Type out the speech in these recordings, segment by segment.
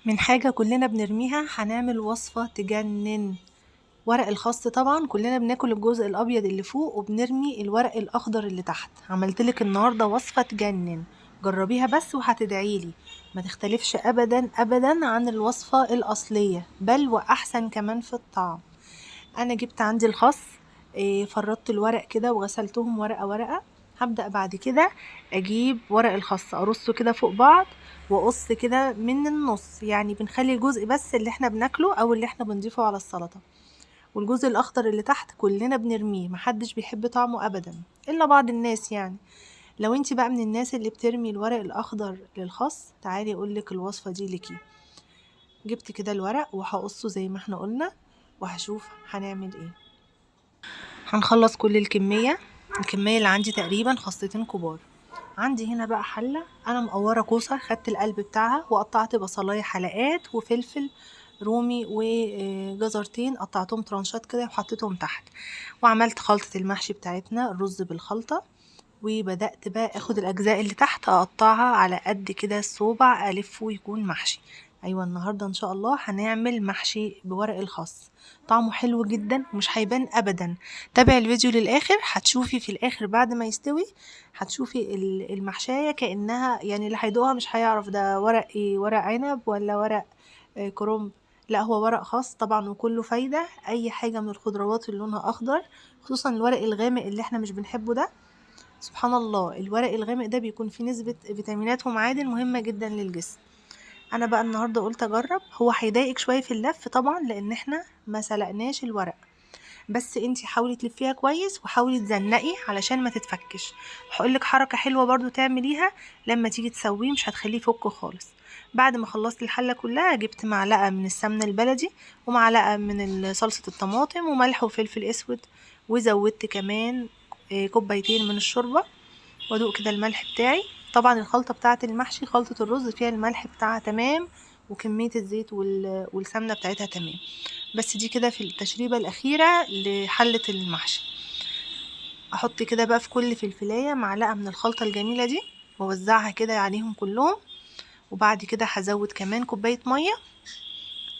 من حاجة كلنا بنرميها هنعمل وصفة تجنن. ورق الخس طبعا كلنا بناكل الجزء الابيض اللي فوق وبنرمي الورق الاخضر اللي تحت. عملتلك النهارده وصفة تجنن، جربيها بس وهتدعيلي، ما تختلفش ابدا ابدا عن الوصفة الاصلية، بل واحسن كمان في الطعم. انا جبت عندي الخس، فرطت الورق كده وغسلتهم ورقة ورقة. هبدأ بعد كده اجيب ورق الخس ارصه كده فوق بعض واقص كده من النص، يعني بنخلي الجزء بس اللي احنا بناكله او اللي احنا بنضيفه على السلطة، والجزء الاخضر اللي تحت كلنا بنرميه، محدش بيحب طعمه ابدا الا بعض الناس. يعني لو انت بقى من الناس اللي بترمي الورق الاخضر للخس، تعالي اقولك الوصفة دي ليكي. جبت كده الورق وهقصه زي ما احنا قلنا وهشوف هنعمل ايه. هنخلص كل الكمية، الكمية اللي عندي تقريبا خصتين كبار. عندي هنا بقى حلة انا مقورة كوسة، خدت القلب بتاعها وقطعت بصلاية حلقات وفلفل رومي وجزرتين قطعتهم ترانشات كده وحطيتهم تحت، وعملت خلطة المحشي بتاعتنا الرز بالخلطة. وبدأت بقى اخد الاجزاء اللي تحت اقطعها على قد كده الصوبع، الفه يكون محشي. ايوه النهارده ان شاء الله هنعمل محشي بورق الخس، طعمه حلو جدا ومش هيبان ابدا. تابعي الفيديو للاخر، هتشوفي في الاخر بعد ما يستوي هتشوفي المحشايه كانها، يعني اللي هيدوقها مش هيعرف ده ورق ايه، ورق عنب ولا ورق كرنب، لا هو ورق خس طبعا وكله فايده. اي حاجه من الخضروات اللي لونها اخضر، خصوصا الورق الغامق اللي احنا مش بنحبه ده، سبحان الله الورق الغامق ده بيكون فيه نسبه فيتامينات ومعادن مهمه جدا للجسم. انا بقى النهارده قلت اجرب، هو هيضايقك شويه في اللف طبعا لان احنا ما سلقناش الورق، بس انتي حاولي تلفيها كويس وحاولي تزنقي علشان ما تتفكش. وهقولك حركه حلوه برضو تعمليها لما تيجي تسويه، مش هتخليه يفك خالص. بعد ما خلصت الحله كلها جبت معلقه من السمنه البلدي ومعلقه من صلصه الطماطم وملح وفلفل اسود، وزودت كمان كوبايتين من الشوربه، وادوق كده الملح بتاعي. طبعا الخلطه بتاعه المحشي خلطه الرز فيها الملح بتاعها تمام، وكميه الزيت والسمنه بتاعتها تمام. بس دي كده في التشريبه الاخيره لحله المحشي. احط كده بقى في كل فلفلايه معلقه من الخلطه الجميله دي واوزعها كده عليهم كلهم، وبعد كده هزود كمان كوبايه ميه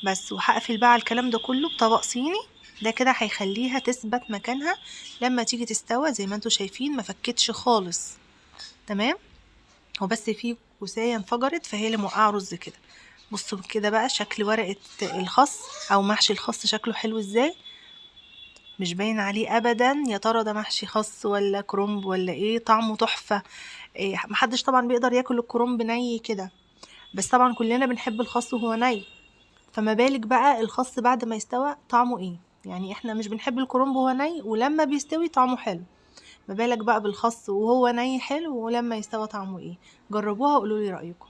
بس، وهقفل بقى على الكلام ده كله بطبق صيني. ده كده هيخليها تثبت مكانها لما تيجي تستوى. زي ما انتوا شايفين ما فكتش خالص، تمام. هو بس في كوسايه انفجرت فهي اللي موقعه رز كده. بصوا كده بقى شكل ورقه الخس او محشي الخس شكله حلو ازاي، مش باين عليه ابدا. يا ترى ده محشي خس ولا كرنب ولا ايه؟ طعمه تحفه. إيه، محدش طبعا بيقدر ياكل الكرنب ني كده، بس طبعا كلنا بنحب الخس وهو ني، فما بالك بقى الخس بعد ما يستوى طعمه ايه. يعني احنا مش بنحب الكرنب وهو ني، ولما بيستوي طعمه حلو، ما بالك بقى بالخس وهو ني حلو ولما يستوى طعمه ايه. جربوها وقولوا لي رايكم.